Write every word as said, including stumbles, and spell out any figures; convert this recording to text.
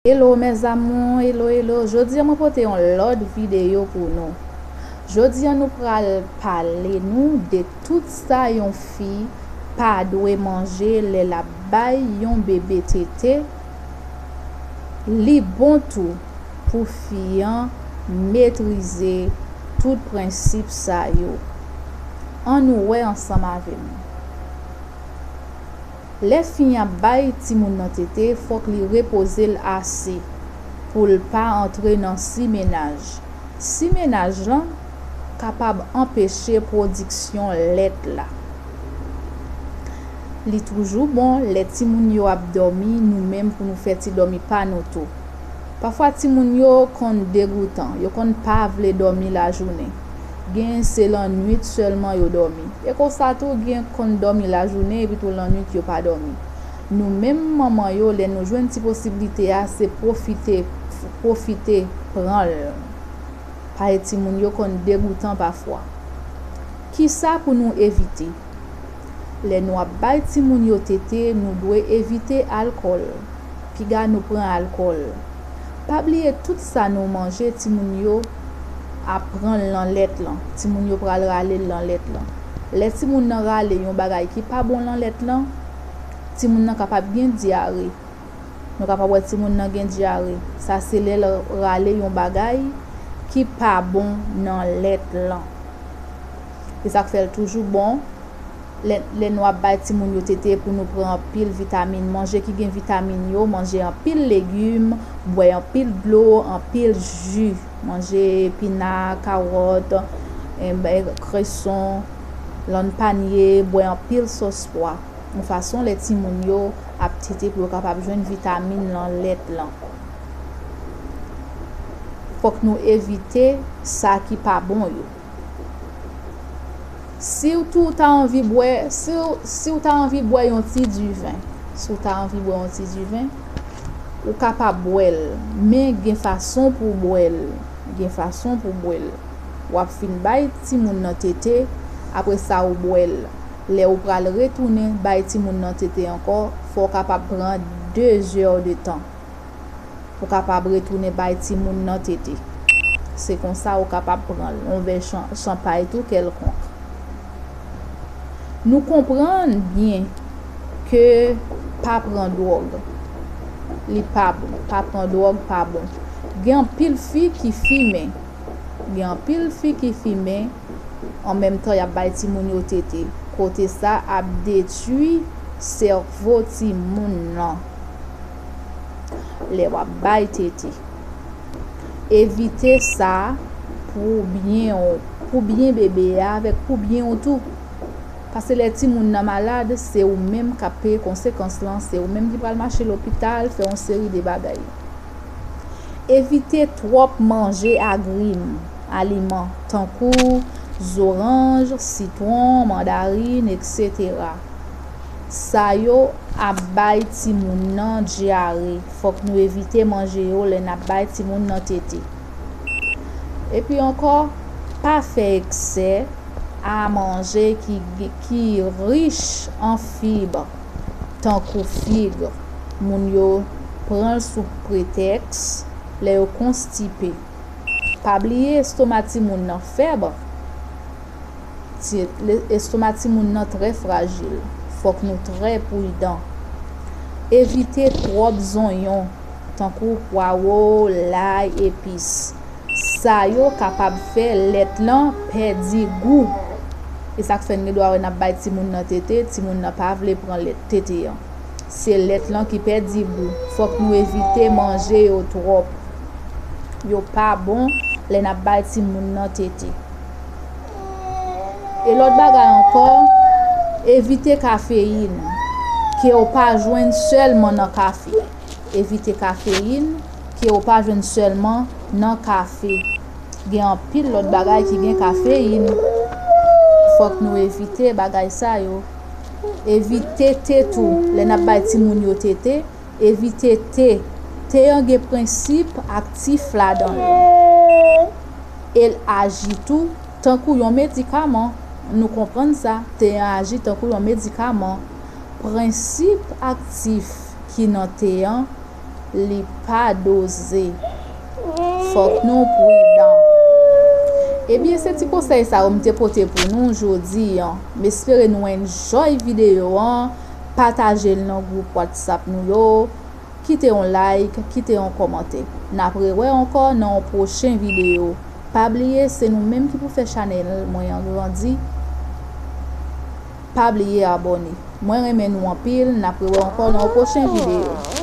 Hello mes amours, hello hello. Jodi a mwen pote yon lòt videyo pou nou. Jodi a nou pral pale nou de tout sa yon fi pa dwe manje lè l ap bay yon bebe tete. Li bon tou pou fi an metrize tout prensip sa yo. Ann nou wè ansanm avè m. Lè fi an ap bay timoun nan tete, fòk li repoze l ase pou l pa antre nan simennaj. Simennaj lan kapab anpeche pwodiksyon lèt la. Li toujou bon lè timoun yo ap dòmi, nou menm pou nou fè ti dòmi pa nou tou. Pafwa timoun yo konn degoutan, yo konn pa vle dòmi lajounen. Gen se lannwit sèlman yo dòmi. E konsa tou gen konn dòmi lajounen epi tou lannwit yo pa dòmi. Nou menm manman yo, lè nou jwenn ti posiblite a, se pwofite, pwofite pran l. Paske timoun yo konn degoutan pafwa. Kisa pou nou evite? Lè nou ap bay timoun yo tete, nou dwe evite alkòl. Piga nou pran alkòl. Pa bliye tout sa nou manje, timoun yo ap pran l nan lèt lan. Timoun yo pral rale l nan lèt lan. Lè timoun nan rale yon bagay ki pa bon nan lèt lan, timoun nan kapab gen dyare. Nou kapab wè timoun nan gen dyare. Sa se lè l rale yon bagay ki pa bon nan lèt lan. E sa k fè l toujou bon lè, lè nou ap bay timoun yo tete pou nou pran anpil vitamin. Manje ki gen vitamin yo, manje anpil legim, bwè anpil dlo, anpil ji. Manje epina, kawòt, em, kreson, lann panye, bwè anpil sòs pwa. Yon fason lè timoun yo ap tete pou yo kapab jwenn vitamin nan lèt lan. Fòk nou evite sa ki pa bon yo. Si w tou ta anvi bwè, si w, si w ta anvi bwè yon ti diven, si w ta anvi bwè yon ti diven, ou kapab bwè l, men gen fason pou w bwè l, gen fason pou w bwè l. W ap fin bay timoun nan tete, apre sa ou bwè l. Lè ou pral retounen bay timoun nan tete ankò, fò w kapab pran de zè de tan pou w kapab retounen bay timoun nan tete. Se konsa ou kapab pran l, yon vè chan-, chanpay tou kèlkonk. Nou konprann byen ke pa pran dwòg, li pa bon. Pa pran dwòg pa bon. Gen anpil fi ki fimen. Gen anpil fi ki fimen, an menm tan y ap bay timoun yo tete. Kote sa ap detwi sèvo timoun nan. Lè w ap bay tete. Evite sa pou byen w, pou byen bebe a, avèk pou byen w tou. Paske lè timoun nan malad, se ou menm k ap peye konsekans lan, se ou menm ki pral mache lopital, fè yon seri de bagay. Evite twòp manje agri, aliman, tankou zoranj, sitwon, mandarin, etsetera. Sa yo ap bay timoun nan dyare. Fòk nou evite manje yo lè n ap bay timoun nan tete. Epi ankò, pa fè eksè a manje ki, ki rich an fib, tankou fig. Moun yo pran l sou pretèks lè yo konstipe. Pa bliye estoma timoun nan fèb. Ti, le, estoma timoun nan trè frajil. Fòk nou trè pridan. Evite twòp zonyon, tankou pwawo, lay, epis. Sa yo kapab fè lèt lan pèdi gou. E sa k fè n gen dwa wè n ap bay timoun nan tete, timoun nan pa vle pran lèt tete an. Se lèt lan ki pèdi gou. Fòk nou evite manje yo twòp. Yo pa bon lè n ap bay timoun nan tete. E lòt bagay ankò, evite kafeyin, ke w pa jwenn sèlman nan kafe. Evite kafeyin, ke w pa jwenn sèlman nan kafe. Gen anpil lòt bagay ki gen kafeyin. Fòk nou evite bagay sa yo. Evite te tou. Lè n ap bay timoun yo tete, evite te. Te an gen prensip aktif ladan l. E l aji tou tankou yon medikaman. Nou konprann sa, te an aji tankou yon medikaman. Prensip aktif ki nan te an li pa doze. Fòk nou pridan. Ebyen, se ti konsèy sa yo m te pote pou nou jodi an. M espere nou enjoy videyo an. Pataje l nan gwoup WhatsApp nou yo. Kite yon like, kite yon kòmantè. N ap rewè ankò nan yon pwochen videyo. Pa bliye, se nou menm ki pou fè chanèl mwen an grandi. Pa bliye abòne. Mwen renmen nou anpil, n ap rewè ankò nan yon pwochen videyo.